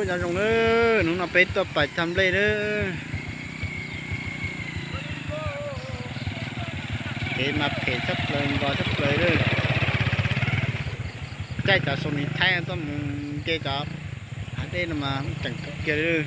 Nyob zoo nawb, hnub no peb tuaj pais cog nplej nawb. Kev mas phem tshaj plaws, nkos tshaj plaws lawm. Caij cov Sony Thaib tuaj mus nce cov hav dej no mas tseem kawg kiag li.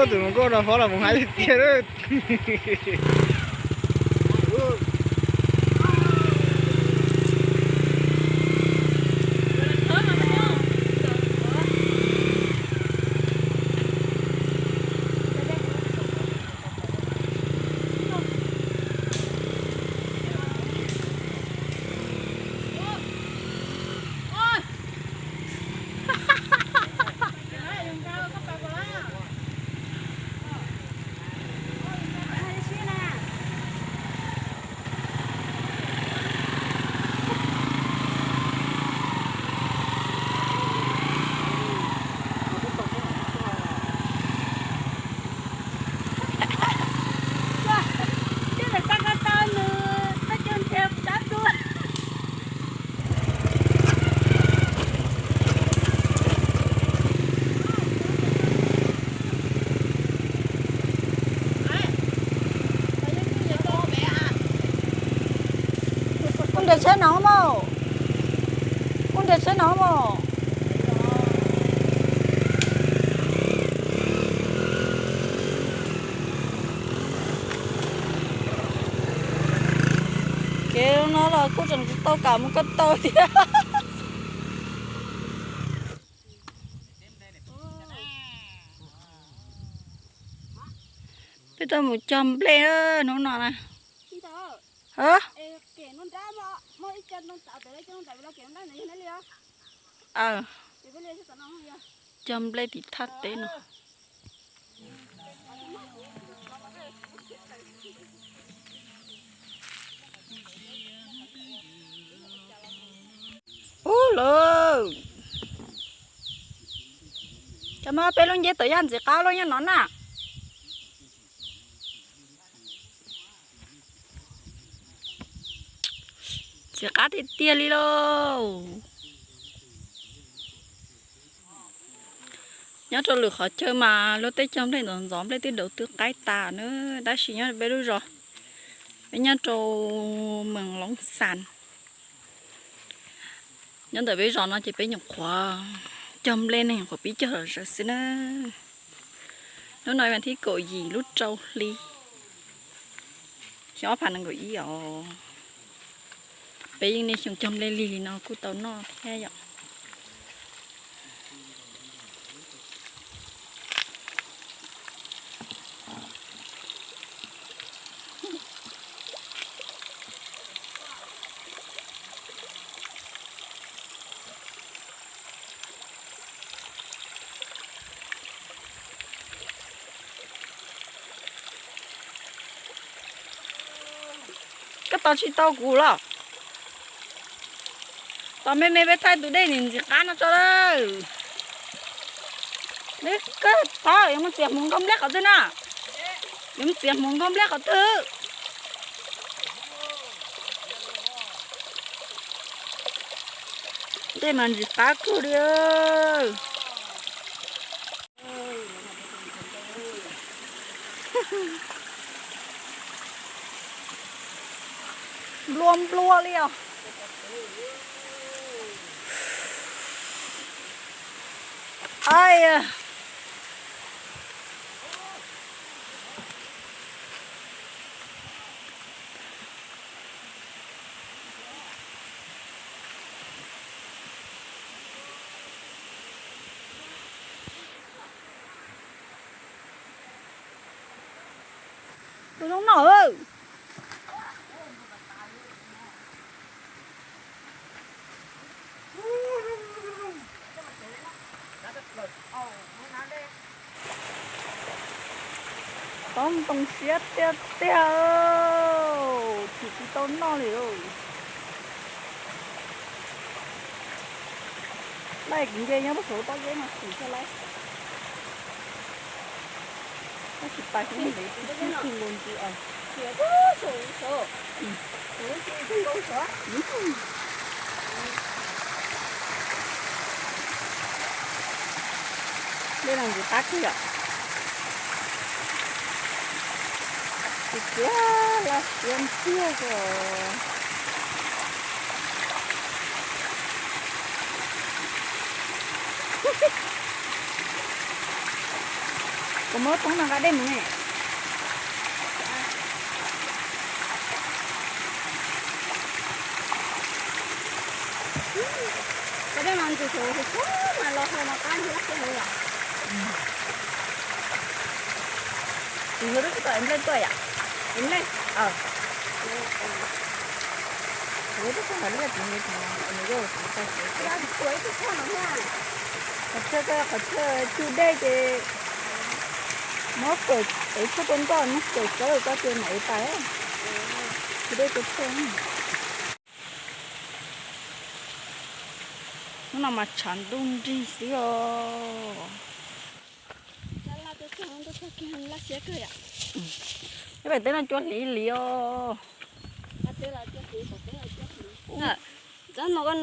Tus hluas nkauj no fob los mus haib tiag tiag lawm. Kuv nres tsheb no mog. Kuv nres tsheb no mog. Kev no los kuj tseem tsis tau kam mus ko taw thiab. Peb tuaj mus cog nplej hnub no na. Cog nplej tim thaj teb no. Ub lawm, cov mas peb lub nceb tawm yaj ntxim qab loj nyob no na. Ntxim qab tiag tiag li lauj. Nyob rau lwm qhov chaw mas luag tej cog nplej ntxov ntxov nplej twb daus twb qaib tas na, tab sis nyob peb lub zos, peb nyob rau Mees Loob Xas. Nyob ntawm peb zos no ces peb nyuam qhuav cog nplej neeg nyuam qhuav pib cog los zaws xwb na. Hnub no mas thib kaum yim lub rau hli, xyoo ob phav nees nkaum ib os. Peb yeej niaj xyoo cog nplej lig li no kuj tau noj thiab yom. Koj tos tsis tau kuv los? Tos me me peb thaij tus dej ntxim qab no tso lawm. Koj thov yuav mus txiav hmoov nkaug nplej qhov twg na? Yuav mus txiav hmoov nkaug nplej qhov twg? Dej mas ntxim qab kawg li. Nplua nplua li os. Ai. Tus zoo no. Tob ntoo siab tiag tiag, chim tsis tau noj li. Laj kuv nce nyob puag saum lub pob zeb no xwb xwb lauj. Tab sis pais xwb ntev tsis txij nkaus ntsis os. Dej no ntxim qab kawg yom. Tus txiav laj siab ntxiag os. Kuv muab toob no nqa dej mus ne. Cov dej no ntxim hlub hlub mas los hlua mas qab ntsis laj siab heev yom. Kuv yuav tsis tau ev nplej tuaj yom? Ev nplej. Kuv yuav tsis tau ev nplej, kuv yuav tsis tau ev nplej. Qhov chaw ko qhov chaw cug dej ces muab kawm ev tshuaj rau nkoj, muab kawm tsawb koj ces mam ev pais. Cug dej cug tshuaj. Hnub no mas tshav ntuj nrig xwb os. Ib pem teb no cua hliv li os. Txawm no nyuam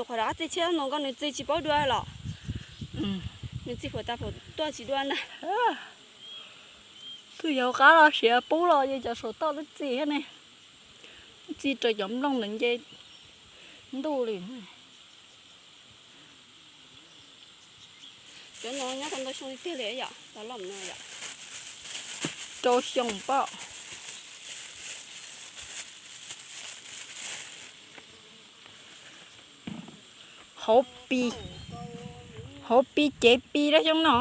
qhuav rov qab txiv tshiab no koj nws txiv tsis paub dua los. Nws txiv phuam tas phuam tuaj tsis dua ntag. Twb yog qab los siav pub los yeej cov saum toj twb txiv thiab ne. Txiv raws cov nplooj ntawd nce ntuj li. Cov no nyob tau ntau xyoo tiag li yom, tau loj no yom. Rau xyoo pom. Hauv pi, hauv pi cev pi lawm xyoo no.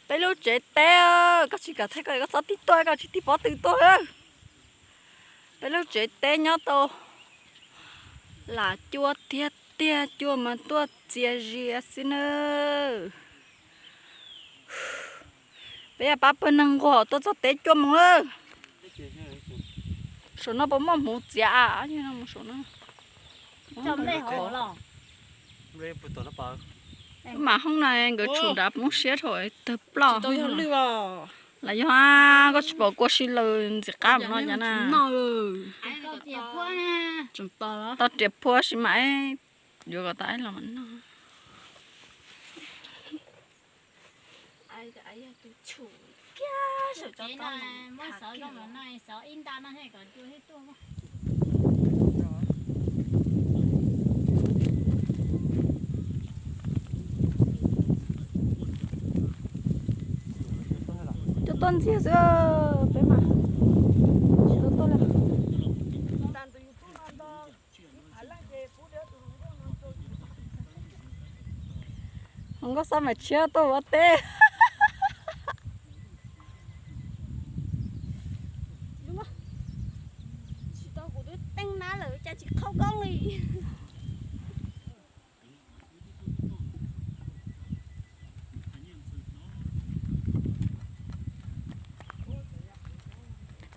Peb lub tsev teb, koj tsis kam thaij koj, koj txhob tig tuaj, koj tsis tig pob tw tuaj. Peb lub tsev teb nyob tau lam cua tiag tiag, cua mas tuaj txias zias xwb nawb. Peb yog pab pawg neeg nquag tuaj txog teb cua mus lawm. Saum no puas muaj hmuv txiav a? Saum no. Mam hoob na nkawd tshum nrad poob siab rau tawg ploj. Lam yog koj tsis pom kua si lawm ntxim qab no na. Tau riam phua si mas yuav kom tau los noj. Cua tuaj ntxiag xwb, peb mas tsis tau tuaj li. Hluas nkauj xab maim tshiab tuaj ua teb. Tsis tau kuv twb teeb nab lawm cas tsis qhaub koob li.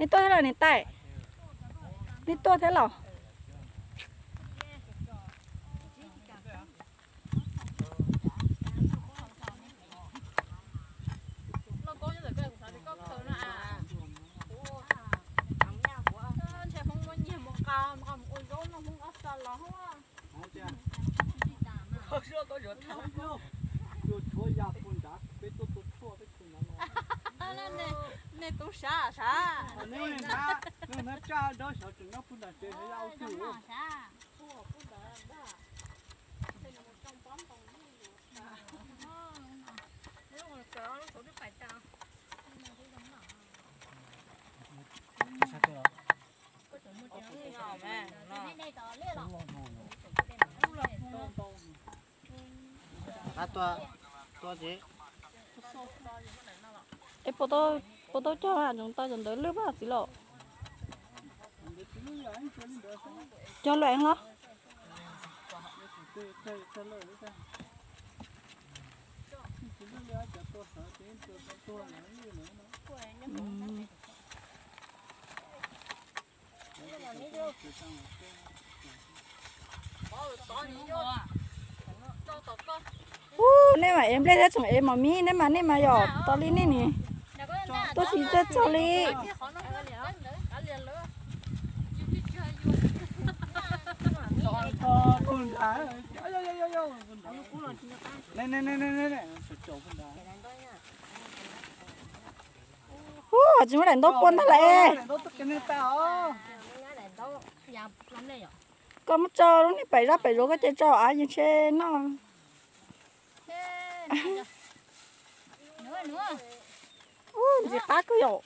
Nej tuaj thiab los niam tais? Nej tuaj thiab los? Nej tub sav sav. Es puas tau cog tsoom tau cov ntawd lwj paj txiv los? Cog lawm los? Ub, nej mas ev nplej thiab tseem ev mos mis, nej mas nej mas yog tos li nej ni. Tuaj tsis txog txog li. Ub, tsis muaj daim ntaub puab ntag lawm. Koj muab tso lub niag pem zab pem zuav koj ces tso av yeej tsheb noj. Ub, ntxim qab kawg yom.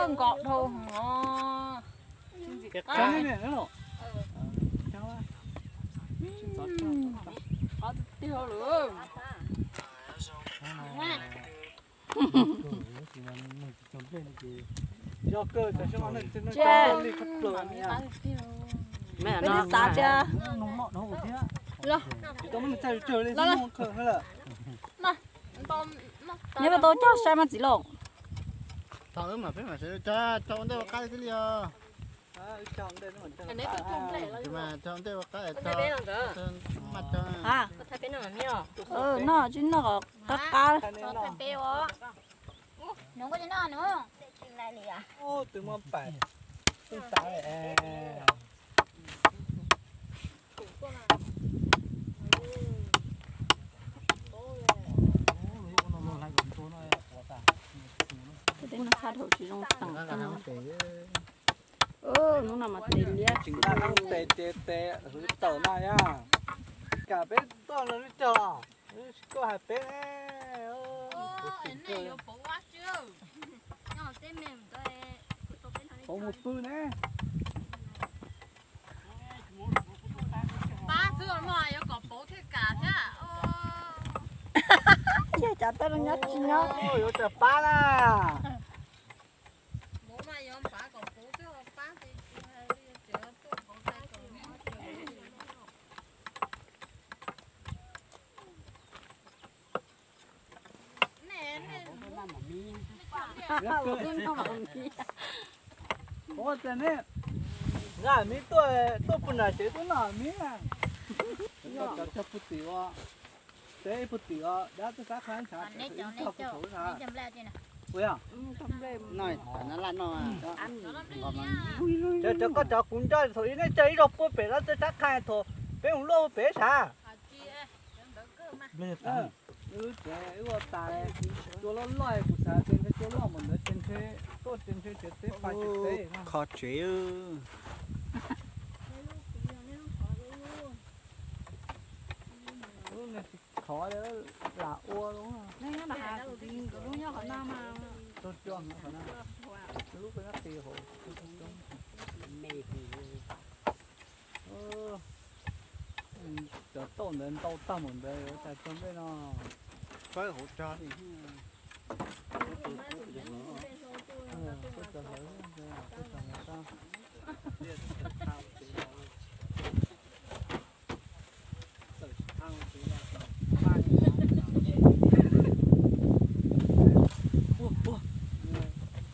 Nkos dhau hwv os. Ntxim qab. Qab tiag tiag lawm. Peb xav tias neb puas tau coj sai mas txiv lauj. Thaum wb mas peb mam sawv tso ua ntej ua qab thiaj li os. Tso ua ntej ua qab. Noj tsis noj kom qab qab. Tus muaj pais, tus xav. Tej no txha dhau tsis zoo teem. Hnub no mas tes liab. Tseem nqa tes ces tes hwv tawm no yog. Kam peb tuaj los lub cog, koj hais peb ne. Pauv mus pw ne. Pab xwb no yuav kom pauv thiaj kam thiab. Cas tej no nyob tsis nyob. Yuav tsum pab na. Ua cas ne, nqa miv tuaj, tuaj puag nram tsev tuaj noj miv na. Cov cog puag tim ua, tsev puag tim os, dab tuaj sab qha ntshav, cog puag thaum sab. Cov koj cov kuv nco thaum ub nej cog ib zaug puag pem dab tuaj sab qha thaum peb mus luaj puag pem sav. Wb tsev wb ua tas, cua loj loj kuv xav tias ntshe cua loj npaum ntawd ces ntshe tuaj ces ntshe tsev teb pais tsev teb. Kho tsev. Lub niag tsis khov li, lam ua lub. Nkawd lub nyob qhov no mas. Tuaj cua qhov no, lub peb qis hauv. Cov tauj ntawd ntau tag npaum ntawd yuav cas cog nplej no. Fawb hauv rog li.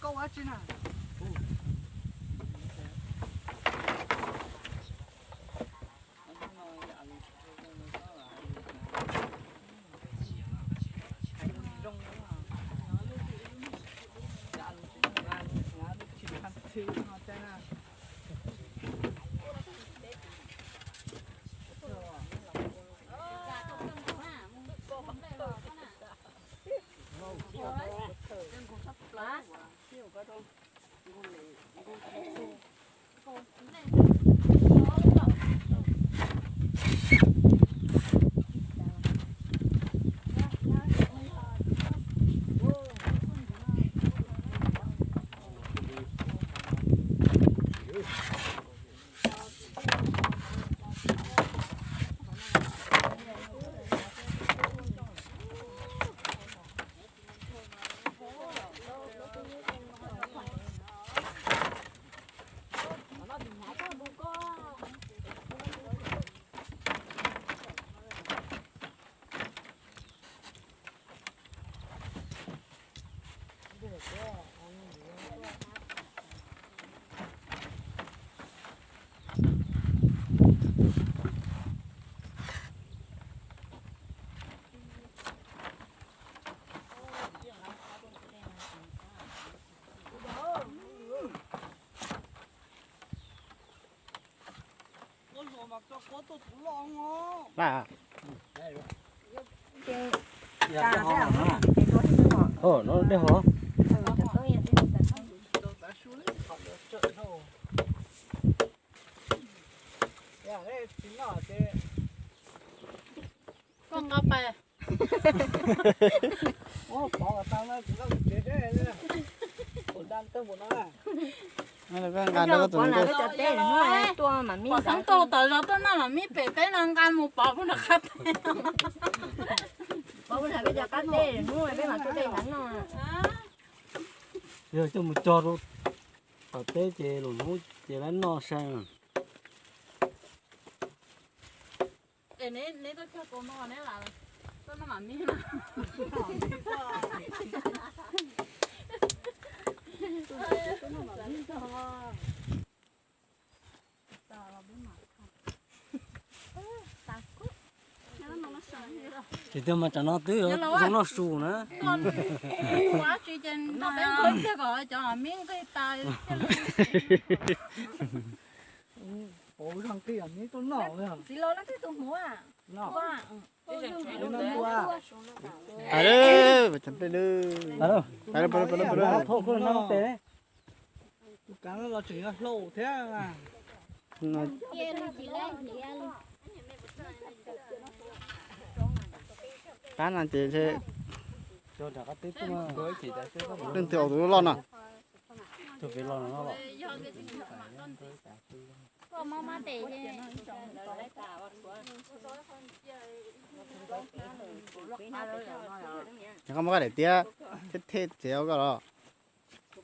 Koj ua dab tsi na? Dej hov. Koj nqa pais. Pov xeeb tau tawm zog tuaj noj mam mib pem teb no nqa mus pov puag nram qab teb. Pov puag nram peb cov qab teb hnub peb mam tuaj pem ntawd noj. Yog coj mus cog rau tom teb ces lwm hnub ces lawv noj sai. Es neb tuaj cog kaus no neb lam tuaj noj mam mib na. Ces tiag mas tsam no twb zoo noj su na. Ua dab tsi ces noj peb nqhis tiag kom cov mib nqig tas. Txiv laus leej twg tus hmuv? Tus kav los tseem yog hlau thiab. Qab no ces leej twg aus tus loj no. Koj muab koj daim tiab thiab thej txiav koj los. Kuv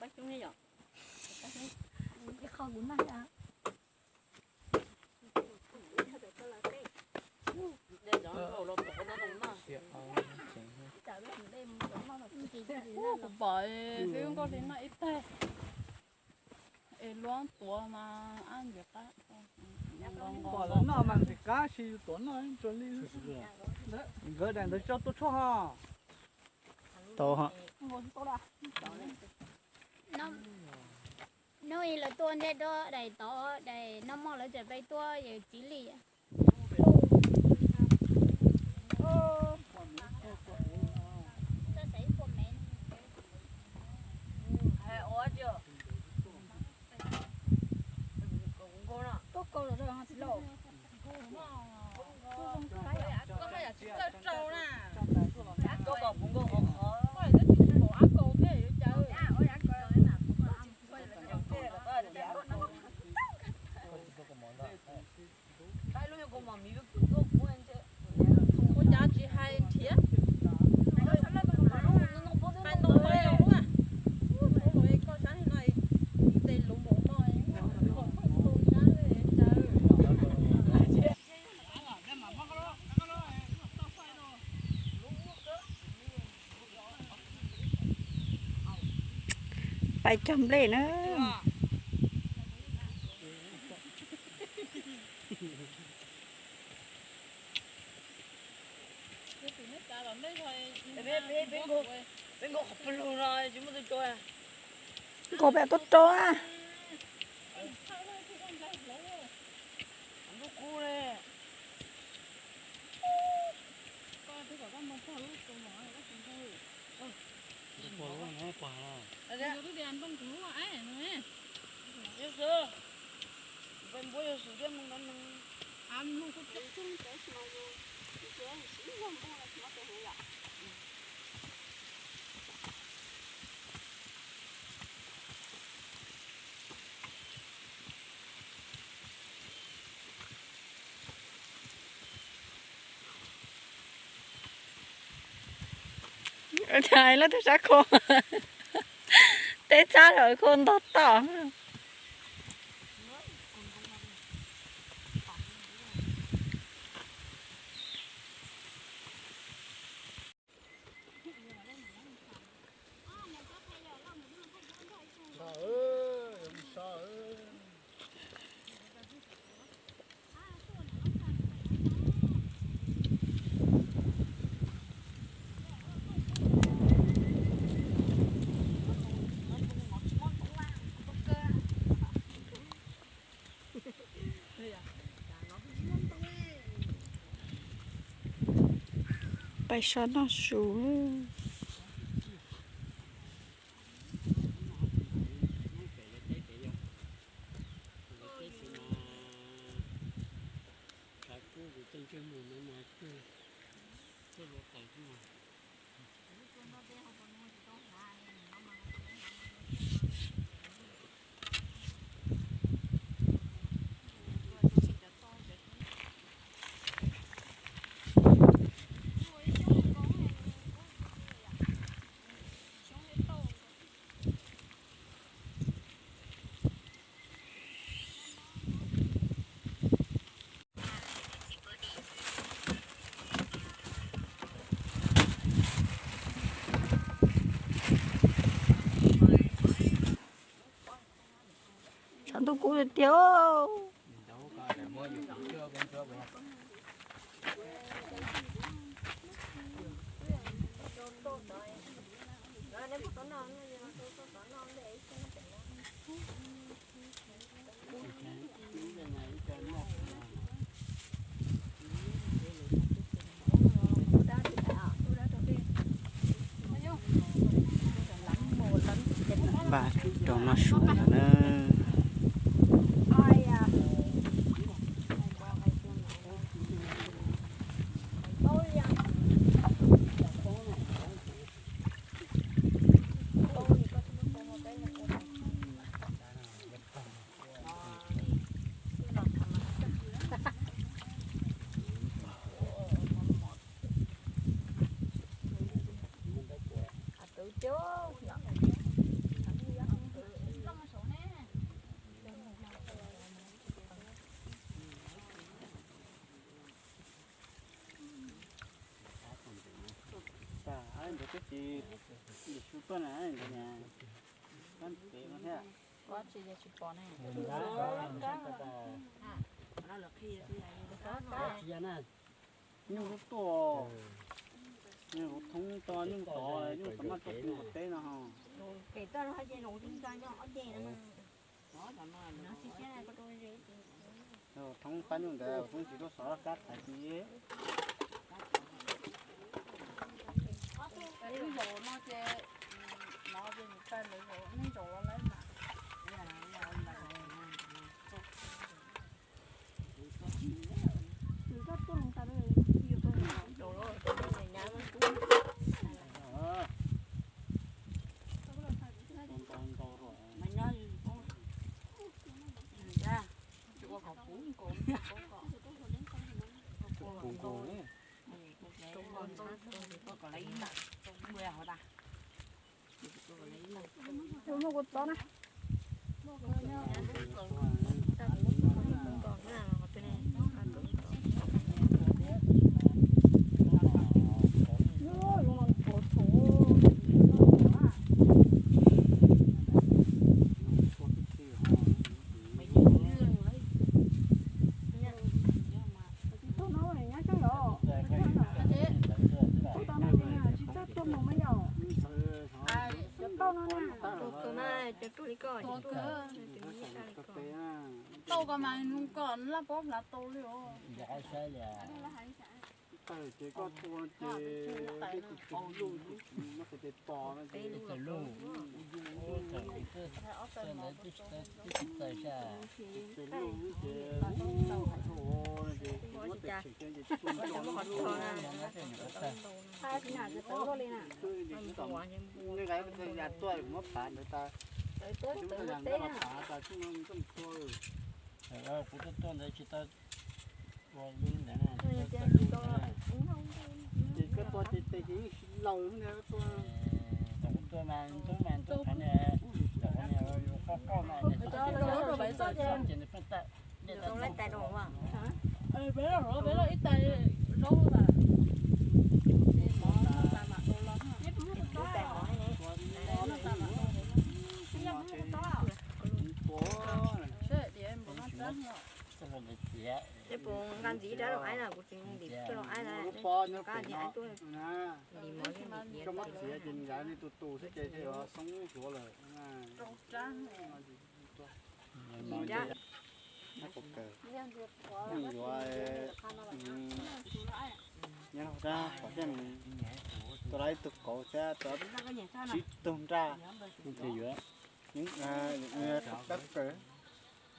pom xwb nkauj hli noj ib tag. Es luab tuav mas ab ntsis qab. Pom lawv noj mas ntxim qab, tsis yus tuav noj ntsuas li. Nkawd daim ntawd tso tuaj tshuaj ho. Tau ho. Hnub ib lawv tuaj ntshe dua daim tod, daim noj mov lawv tseem peb tuaj yawm txiv li. Ua cas tsis hais nrhiav? Hais ntau ntau yog lub, koj sab no tes lus npaum no. Pais cog nplej na. Nkaus pem tuaj rau. Ua cas lawv tus sab khau teb txhab lawm khau ntog tom. Pais so noj su. Tshav ntuj kub tiag tiag. Npaj rau noj su lawm na. Nyuj lub tuaj, nyuj thoob to nyuj tod, nyuj tod maj tuaj pw teb no. Pem toj no ces nws tsis nco nyob ob ceg no. Thoob pab nyuj ntawd thoob tsis tuaj xov kab thaiv ci. Zaum no ces, no ces nws tsis zaum, neb zaum los lawm mas. Tau ko mas nug ko laj pob hlav tau li os. Tawm ces koj tua ces peb tus txwg luj ces muab tus tes tos no ces tus txwg luj, tus txwg luj ces tus txwg luj ces muab tes tshem ces tus txwg luj ces tua ntso no. Twb ces kuv tau, nej nqa tus ya tuaj kuv muab pav ntawd tas, kuv muab ya ntawd los pav tas txij no txoj tua. Kuv tuaj tuaj ntawd tsis tau ua li ntawd na. Ces koj tua ces tes ces yeej sib laws ntag tua. Kuv tuaj mas ntub mas ntub qhov niag, qhov niag qoj qoj mas ces nws pheej tawm. Peb los ib tais zaub tas, ces mov noj tas mam los. Noj tas mam los. Seb tias npaum no txab. Neb puas nqa ntxiv rab loo aib na, kuv tsis nqa ntxiv rab loo aib na, nqa ntxiv aib tuaj. Ntxiv mov, ntxiv mov. Tus tus xwb ces xoob suav lawm. Ntxiv rab. Nyob qhov kawg, nyob yuav, nyob Tua lawm ib tug kauv thiab tua tsib tug nraj. Dab kaws.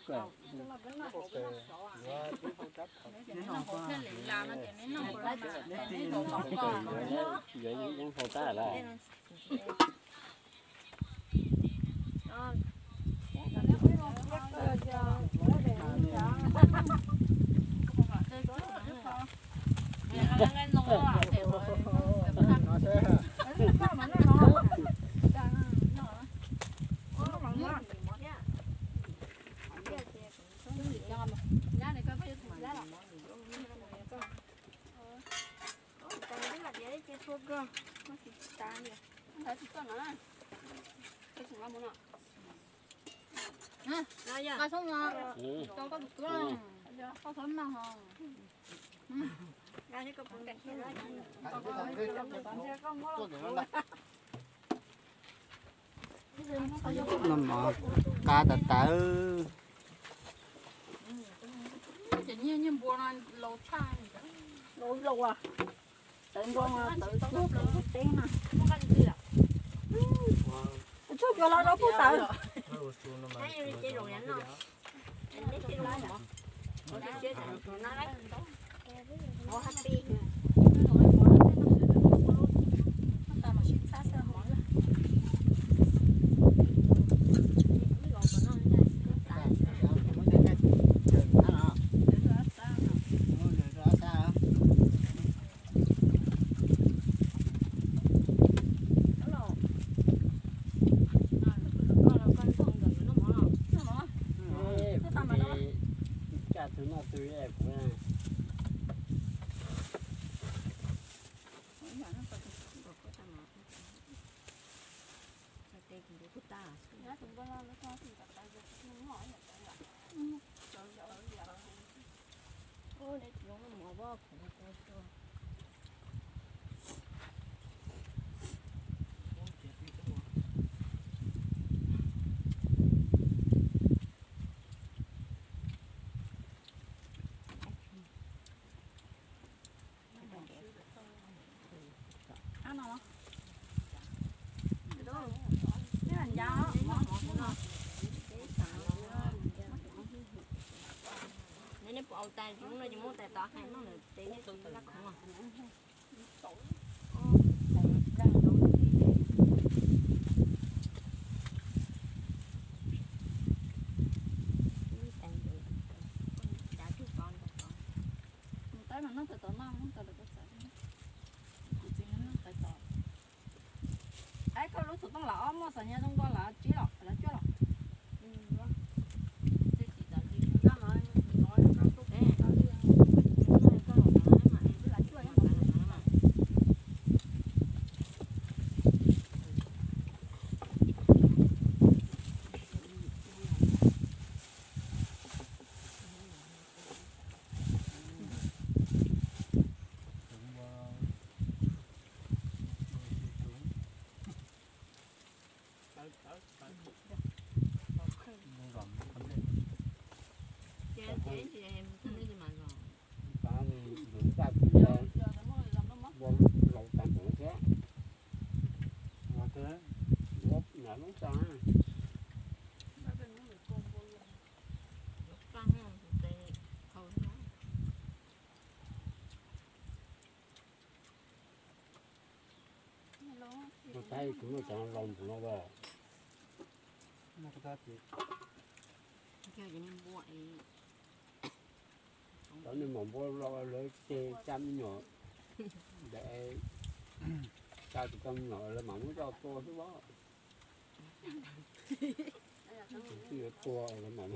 Yuav yeeb hau tab lawm. Noj mov qab tas tas. Tawv npua, tawv npua teb na. Tshuaj cuav los rau pub tawv. Nej puas ua tais zoo no ces muab tais tod hais noj lawm ces nej tus laj khoov. Mus tais mas noj tais tod noj, mus tais lawm koj txav. Kuv txiv noj tais tod. Aib, koj lub xov tooj los ob muaj xov nyiaj zoo nkauj los tsib los los cuaj los. Tab sis kuv muaj cov laus ntawm no as. Cov neeg maum npua los lawv ceg caj me nyuam, ntawd caj tsis tau me nyuam lawv mam muab coj tua xwb os. Tsis yuav tua lawv mam